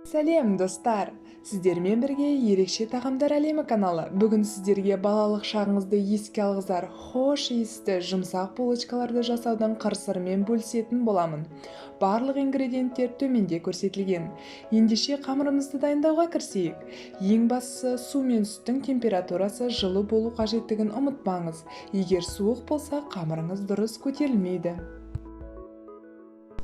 Сәлем, достар! Сіздермен бірге Ерекше тағамдар әлемі каналы. Бүгін сіздерге балалық шағыңызды еске алғызар хош иісті жұмсақ булочкаларды жасаудың қыр-сырымен бөлісетін боламын. Барлық ингредиенттер төменде көрсетілген. Ендеше қамырымызды дайындауға кірісейік. Ең бастысы, су мен сүттің температурасы жылы болу қажеттігін ұмытпаңыз. Егер суық болса, қамырыңыз дұрыс көтерілмейді.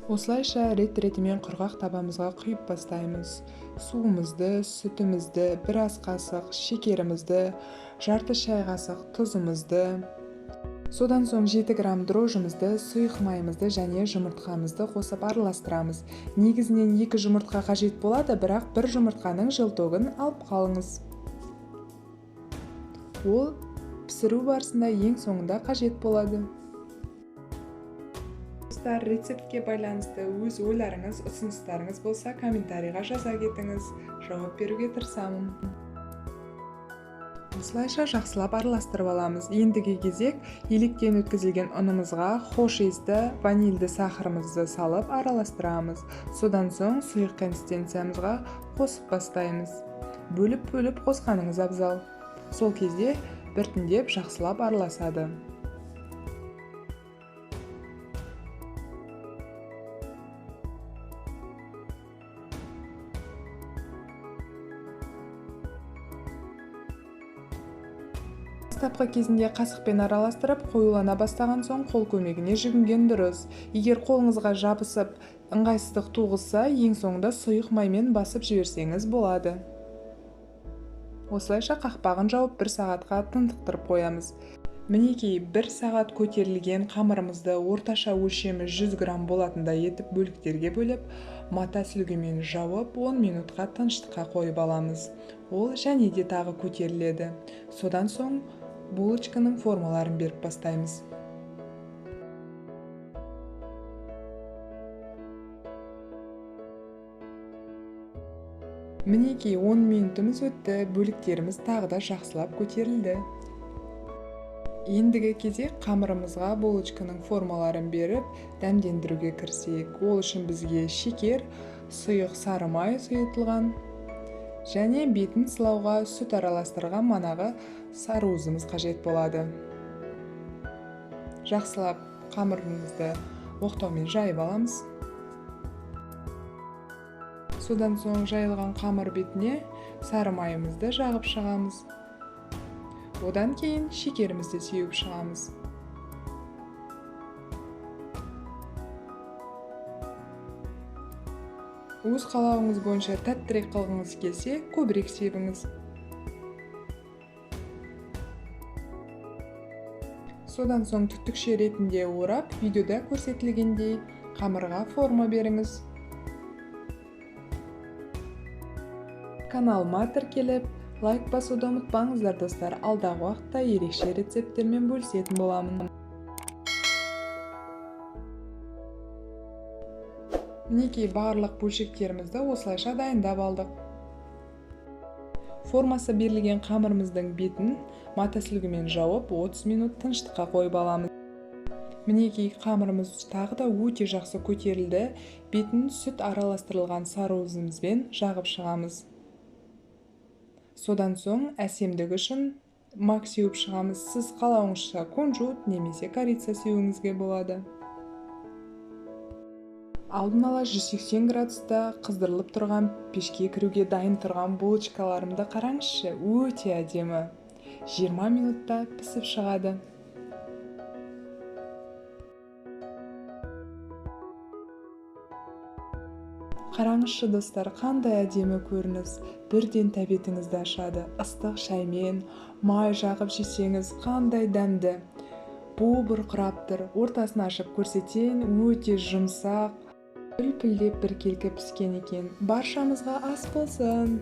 Осылайша рет-ретімен құрғақ табамызға құйып бастаймыз. Суымызды, сүтімізді, бір ас қасық шекерімізді, жарты шай қасық тұзымызды. Содан соң 7 грамм дрожжымызды, сұйық майымызды және жұмыртқамызды қосып араластырамыз. Негізінен 2 жұмыртқа қажет болады, бірақ бір жұмыртқаның желтогын алып қалыңыз. Ол пісіру барысында ең соңында қажет болады. Достар, рецептке байланысты өз ойларыңыз, ұсыныстарыңыз болса, комментарийға жаза кетіңіз, жауап беруге тырысамын. Осылайша жақсылап араластырып аламыз. Ендігі кезек електен өткізілген ұнымызға хош иісті ванильді сахарымызды салып араластырамыз. Содан соң сұйық консистенциямызға қосып бастаймыз. Бөліп-бөліп қосқаныңыз абзал. Сол кезде біртіндеп жақсылап араласады. Бастапқы кезінде қасықпен араластырып, қоюлана бастаған соң қол көмегіне жүгінген дұрыс. Егер қолыңызға жабысып ыңғайсыздық туғызса, ең соңында сұйық маймен басып жіберсеңіз болады. Осылайша қақпағын жауып 1 сағатқа тынтықтырып қоямыз. Мінекей, 1 сағат көтерілген қамырымызды орташа өлшемі 100 грамм болатындай етіп бөліктерге бөліп, мата сүлгімен жауып 10 минутқа тыныштыққа қойып аламыз. Ол және де тағы көтеріледі. Содан соң булочканың формаларын беріп бастаймыз. Мінекей, 10 минутымыз өтті, бөліктеріміз тағы да жақсылап көтерілді. Ендігі кезек қамырымызға булочканың формаларын беріп, дәмдендіруге кірісейік. Ол үшін бізге шекер, сұйық сары май сұйытылған және бетін сылауға сүт араластырған манағы сары уызымыз қажет болады. Жақсылап қамырымызды оқтаумен жайып аламыз. Содан соң жайылған қамыр бетіне сары майымызды жағып шығамыз. Одан кейін шекерімізді сеуіп шығамыз. Өз қалауыңыз бойынша тәттірек қылғыңыз келсе, көбірек себіңіз. Содан соң түтікше ретінде орап, видеода көрсетілгендей қамырға форма беріңіз. Каналыма тіркеліп, лайк басуды ұмытпаңыздар, достар. Алдағы уақытта ерекше рецепттермен бөлісетін боламын. Мінекей, барлық бөлшектерімізді осылайша дайындап алдық. Формасы берілген қамырымыздың бетін мата сүлгімен жауып, 30 минут тыныштыққа қойып аламыз. Мінекей, қамырымыз тағы да өте жақсы көтерілді. Бетін сүт араластырылған сары уызымызбен жағып шығамыз. Содан соң әсемдік үшін мак сеуіп шығамыз. Сіз қалауыңызша кунжут немесе корица сеуіңізге болады. Алдын ала 180 градуста қыздырылып тұрған пешке кіруге дайын тұрған булочкаларымды қараңызшы, өте әдемі. 20 минутта пісіп шығады. Қараңызшы, достар, қандай әдемі көрініс. Бірден тәбетіңізді ашады. Ыстық шаймен май жағып жесеңіз қандай дәмді. Буы бұрқырап тұр. Ортасын ашып көрсетейін, өте жұмсақ, үлпілдеп біркелкі піскен екен. Баршамызға ас болсын.